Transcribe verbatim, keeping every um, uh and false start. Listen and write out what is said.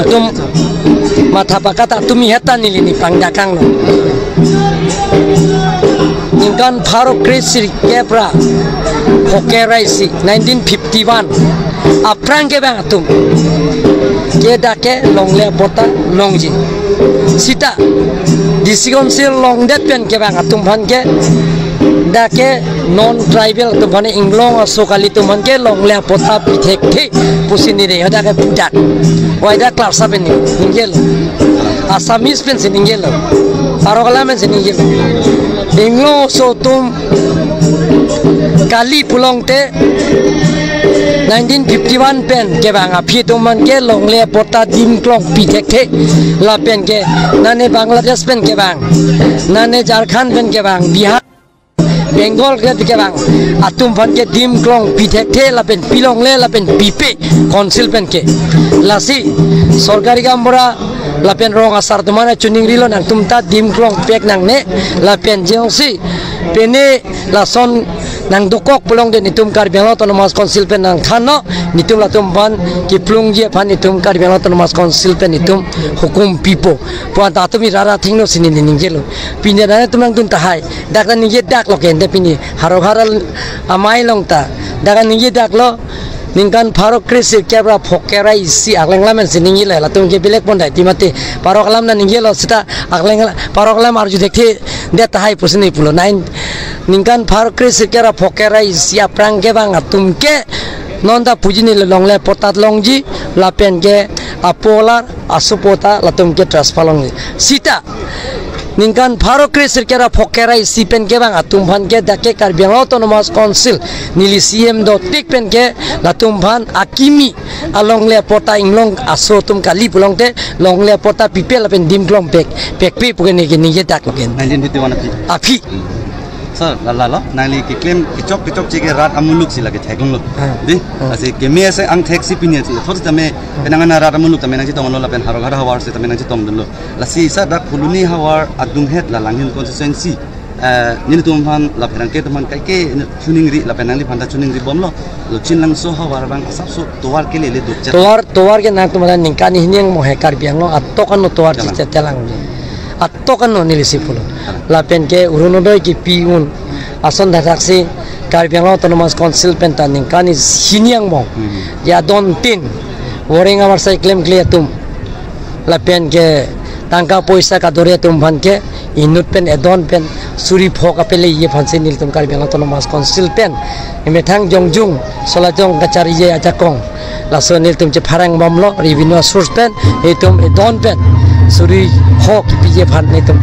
Atum matha pakat atum ihet ta neli nipangdakanglo. Ningkan pharo kre sirkep ra phokep ra isi nineteen fifty-one aphrang kevang atum ke dak ke longle apatta longji. Sita D C Council longdet pen kevang atum aphan ke dak ke non tribal atum aphan, inglong aso kali atum aphan ke longle apatta pithekthe pusi neli hadak ke pudak. Wai dak klap sa pen ningjelo. Assamese pensi ningjelo. Parok alam pensi ningjelo. Inglong aso atum kali pulongte nineteen fifty-one pen kevang aphi atum aphan ke longle apatta dim klong pithekthe. Lapen ke nane Bangladesh pen kevang, nane Jharkhand pen kevang, Bihar, Bengal ke kevang atum aphan ke dim klong pithekthe lapen pilongle lapen pipe council pen ke. Lasi sorkari gaonbura lapen rong asar atum aphan choningrilo, nangtum ta dim klong pek nangne, lapen jongsi pine lason nangdokok pulongte netum Karbi Anglong Autonomous Council pen nangthannon, netum latum aphan kiplungji aphan netum Karbi Anglong Autonomous Council pen netum hukum pipo pu anta atum rat arat athengno si neli ningjelo. Pine nangtum nangdun tahai. Dak ta ningjedak lo ke, ante pini Haro Hara amei along ta dak ta ningjedaklo. Ningkan pharo kre sirkep ra phokep ra isi aklang alam pensi ningjelo, latum ke bilek pon dai ti mate. Parok alam ta ningjelo sita aklang alam, parok alam arju thekthe det tahai pusi neli pulo. Nine, ningkan pharo kre sirkep ra phokep ra isi aphrang kevang atum ke non ta puji neli longle apatta longji lapen ke apo alar asopo ta latum ke transfer longji. Sita ningkan pharo kre sirkep ra phokep ra isi pen kevang atum aphan ke dak ke Karbi Anglong Autonomous Council neli C M dotik pen ke latum aphan akimi alongle apatta inglong aso atum kali pulongte longle apatta pipe lapen dim klong pek, pekpe pu ke neli ke ningjedak lo ke. Nineteen fifty-one aphi. Aphi. Sir, la la lo, nangli keklem kechok kechokche ke rat amuluk si lake theklonglo. Ah. Di, ah, lasi keme ase angthek si pini si. Thot tame, ah, penang ana rat amuluk tame nangchetonglo lapen Haro Hara havar si tame nangchetongdunlo. Lasi sir, dak Phuloni havar adunghet la Langhin constituency, eh, nelitum aphan la pherangke atum aphan kaike choningri lapen nangliphan ta choningribomlo. Lo Chinlangso havar abang asapso tovar kelele dokchet. Tovar, tovar ke nangtum aphan ningkan hini angbong he Karbi Anglong atok ano tovar, kalang, chichet kalang. Atok ano neli si pulo. Kalang. Lapen ke Orunodoi kipi un ason thakthak si Karbi Anglong Autonomous Council pen ta ningkan hini angbong. Hmm. Ya don tin. Wareng avar sai klemkle atum. Lapen ke tangka poisa kadore atum aphan ke inut pen edon pen suri pho kapeleji aphan si nelitum Karbi Anglong Autonomous Council pen emethang jongjung solajong kacharlije ajakong. Laso nelitum chepharang bomlo revenue source pen, nelitum edon pen suri pho kipiji aphan nelitum.